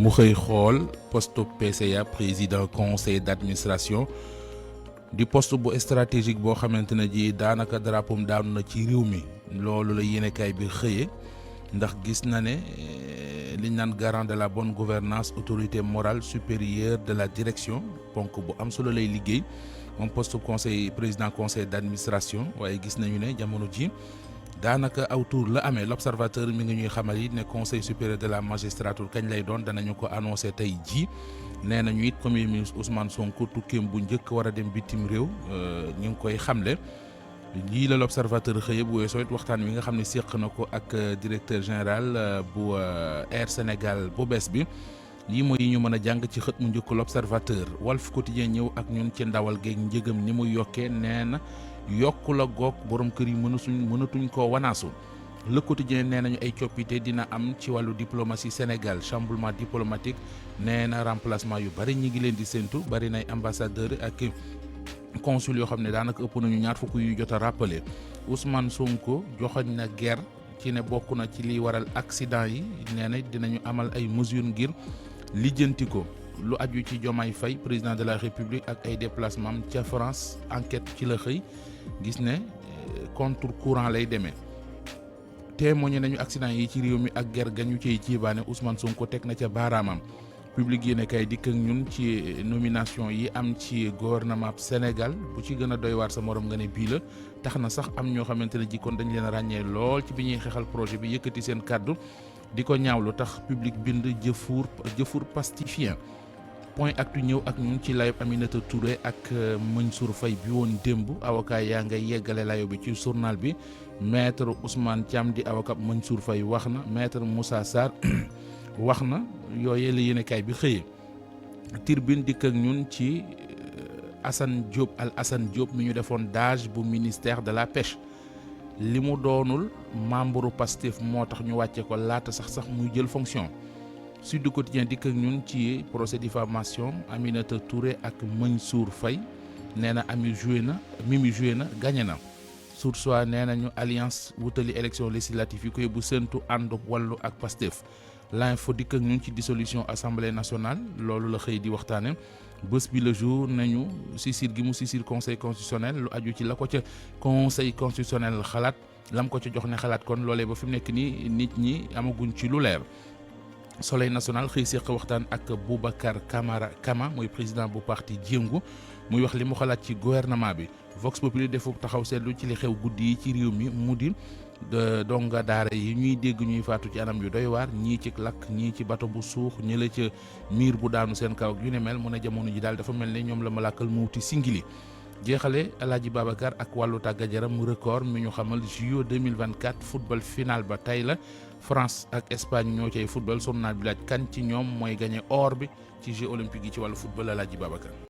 mu xëy xool poste PCA président conseil d'administration di poste bu stratégique boo xamante ne ji daanaka drapeau daanu na ci réew mi loolu la yéenekaay bi xëyee ndax gis na ne liñ naan garant de la bonne gouvernance autorité morale supérieure de la direction ponk bu am solo lay liggéey moom poste président conseil d'administration waaye gis nañu ne jamono ji daanaka aw tour la amee l'observateur mi ngi ñuy xamal yi ne conseil supérieur de la magistrature kañ lay doon danañu ko annoncé tey ji nee nañu it premier ministre Ousmane Sonko tukkeem bu njëkk war a dem bitim réew ñu ngi koy xamle lii la l'observateur xëye bu weesoo it waxtaan wi nga xam ne séq na ko ak directeur général bu Air Sénégal bu bees bi lii mooy yi ñu mën a jàng ci xët mu njëkk l'observateur Walf Quotidien ñëw ak ñun ci ndawal geeg njëgam ni muy yokkee nee na yokku la goog borom kër yi mënatuñ koo wanaasu Le Quotidien nee nañu ay coppite dina am ci wàllu diplomatie Sénégal chamboulement diplomatique nee na remplacement yu bari ñi ngi leen di séntu bari nay ambassadeur ak consul yoo xam ne daanaka ëpp nañu ñaar fukk yu jot a rappelé Ousmane Sonko joxoñ na guerre ci ne bokk na ci liy waral accident yi nee na dinañu amal ay mesures ngir lijjanti ko lu aju ci Diomaye Faye président de la République ak ay déplacement ca France enquête ci la xëy gis ne contre courant lay demee témoigné nañu accident yi ci réew mi ak guerre gañu ciy ciibaane Ousmane Sonko teg na ca baaraamam public yéene kay dikk ak ñun ci nomination yi am ci gouvernement Sénégal bu ci gën a doy waar sa morom nga ne bii la tax na sax am ñoo xamante ne jikkoon dañ leen ràññee lool ci bi ñuy xeexal projet bi yëkkati seen kàddu di ko ñaawlu tax public bind jëfur pastifien point actu ñëw ak ñun ci layob Aminata Touré ak Mansour Faye bi woon démb avocat yaa ngay yeggale layo bi ci journal bi maître Ousmane Thiam di avocat Mansour Faye wax na maître Moussa Sarr wax na yooyee la yéenekaay bi xëyee Tribune dikk ak ñun ci Assane Diop mi ñu defoon DAGE bu ministère de la pêche li mu doonul membre Pastef moo tax ñu wàcce ko laata sax muy jël fonction Sud Quotidien dikk ak ñun ci procès diffamation Aminata Touré ak Mansour Faye nee na Mimi joué na gagné na Source A nee nañu alliance wutali élection législative yi koy bu séntu ànd wàllu ak Pastef L'Info dikk ak ñun ci dissolution assemblée nationale loolu la xëy di waxtaane bés bi le jour nañu sisir gi mu sisir conseil constitutionnel lu aju ci la ko ca conseil constitutionnel xalaat lam ko ca jox ne xalaat kon loolee ba fi mu nekk nii nit ñi amaguñ ci lu leer Soleil national xëy séq waxtaan ak Boubacar Kama mooy président bu parti Jéngu muy wax li mu xalaat ci gouvernement bi Vox Populi defu taxaw seetlu ci li xew guddi yi ci réew mi mu di donga daara yi ñuy dégg ñuy faatu ci anam yu doy waar ñii ci lakk ñii ci bato bu suux ñëla ca miir bu daanu seen kaw ak yu ne mel mu ne jamono ji daal dafa mel ne ñoom la malaakal mawti singili jeexale Alaaji Babacar ak wàllu tàggat yaram record mi ñu xamal JO 2024 football final ba tey la France ak Espagne ñoo cay football journal bi laaj kan ci ñoom mooy gagné or bi ci Jeux olympiques yi ci wàllu football Alaaji Babacar